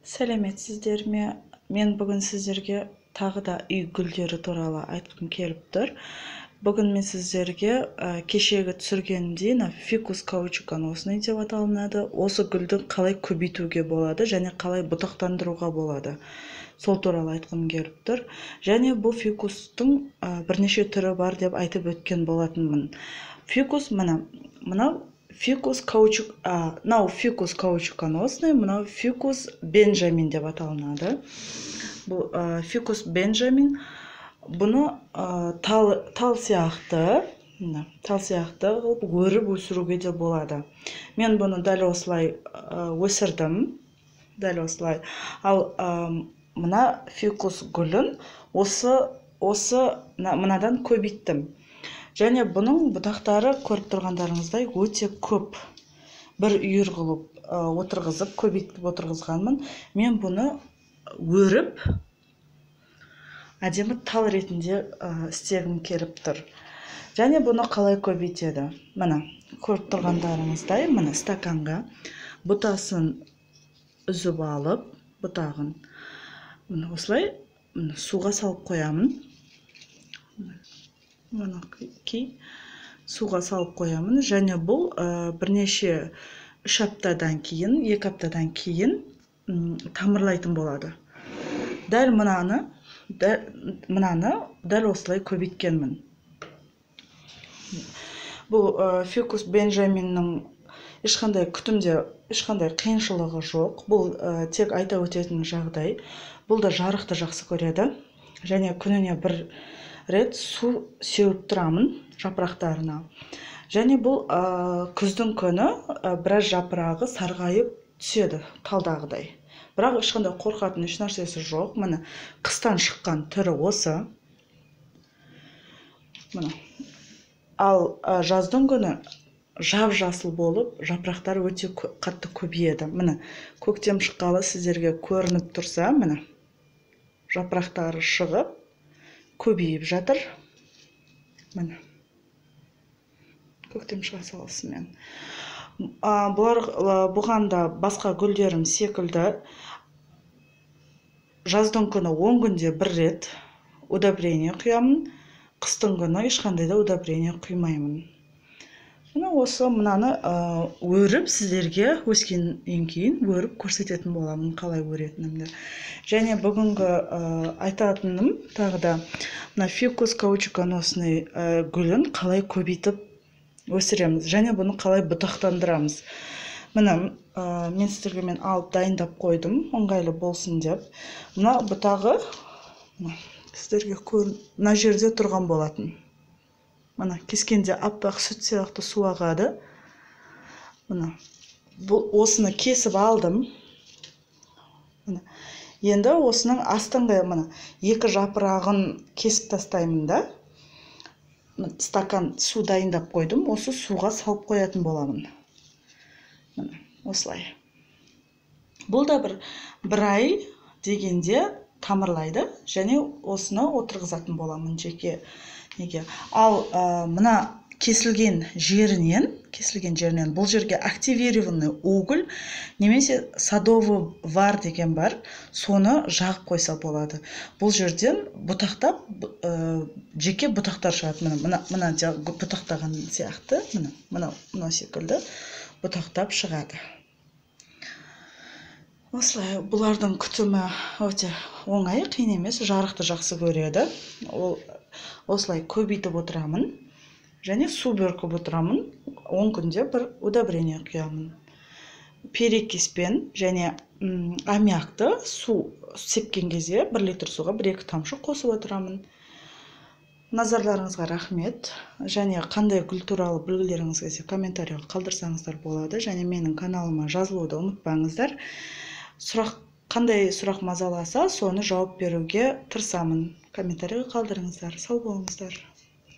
Сәлеметсіздер ме? Мен бүгін сіздерге тағы да үй гүлдері туралы айтқым келіп тұр. Бүгін мен сіздерге кешегі түсіргенімдей фикус каучуконосный деп аталынады. Осы гүлді қалай көбейтуге болады және қалай бұтақтандыруға болады, сол туралы айтқым келіп тұр. Және бұл фикустың бірнеше түрі бар деп айтып өткен болатынмын. Фикус мына, мынау фикус каучук, мынау фикус каучуконосный, мынау фикус бенджамин деп аталынады. Бұл фикус бенджамин, бұны тал сияқты, мына, тал сияқты қылып өріп өсіруге де болады. Мен бұны дәл осылай өсірдім, дәл осылай. Ал мына фикус гүлін осы мынадан көбейттім. Және бұның бұтақтары көріп тұрғандарыңыздай өте көп. Бір үйір қылып отырғызып, көбейтіп отырғызғанмын. Мен бұны өріп әдемі тал ретінде істегім келіп тұр. Және бұны қалай көбейтеді? Мына көріп тұрғандарыңыздай, мына стаканға бұтасын үзіп алып, бұтағын мына осылай мына суға салып қоямын. Мінекей, суға салып қоямын. Және бұл бірнеше 3 аптадан кейін, 2 аптадан кейін тамырлайтын болады. Дәл мынаны дәл осылай көбейткенмін. Бұл фикус бенджаминнің ешқандай күтімде ешқандай қиыншылығы жоқ. Бұл тек айта өтетін жағдай. Бұл да жарықты жақсы көреді. Және күніне бір рет су сеуіп тұрамын жапырақтарына. Және бұл күздің күні біраз жапырағы сарғайып түседі талдағыдай. Бірақ ешқандай қорқатын еш нәрсесі жоқ. Міне қыстан шыққан түрі осы. Міне. Ал жаздың күні жап-жасыл болып, жапырақтар өте қатты көбейеді. Міне көктем шыққалы сіздерге көрініп тұрса, міне жапырақтары шығып көбейіп жатыр. Міне көктем шыға салысымен. Бұған да басқа гүлдерім секілді жаздың күні 10 күнде бір рет удобрение құямын. Қыстың күні ешқандай да удобрение құймаймын. Міне осы мынаны өріп сіздерге өскеннен кейін өріп көрсететін боламын, қалай өретінімді. Және бүгінгі айтатыным тағы да мына фикус каучуконосный гүлін қалай көбейтіп өсіреміз және бұны қалай бұтақтандырамыз. Міне мен сіздерге алып дайындап қойдым, ыңғайлы болсын деп. Мына бұтағы сіздерге мына жерде тұрған болатын. Мына кескенде аппақ сүт сияқты су ағады. Мына бұл осыны кесіп алдым. Мына енді осының астыңғы мына екі жапырағын кесіп тастаймын да. Стакан су дайындап қойдым, осы суға салып қоятын боламын. Мына осылай. Бұл да бір ай дегенде тамырлайды және осыны отырғызатын боламын жеке неге. Ал мына кесілген жерінен бұл жерге активированный уголь немесе садовый вар деген бар, соны жағып қойса болады. Бұл жерден бұтақтап жеке бұтақтар шығады. Мына мына бұтақтаған сияқты, мына мынау секілді бұтақтап шығады. Осылай бұлардың күтімі өте оңай, қиын емес, жарықты жақсы көреді. Ол осылай көбейтіп отырамын және су бүркіп отырамын. 10 күнде бір удобрение құямын. Перекиспен және аммиакты су сепкен кезде 1 литр суға 1-2 тамшы қосып отырамын. Назарларыңызға рахмет. Және қандай гүл туралы білгілеріңіз келсе комментарийға қалдырсаңыздар болады. Және менің каналыма жазылуды ұмытпаңыздар. Қандай сұрақ мазаласа, соны жауап беруге тырысамын. Комментарийға қалдырыңыздар. Сау болыңыздар.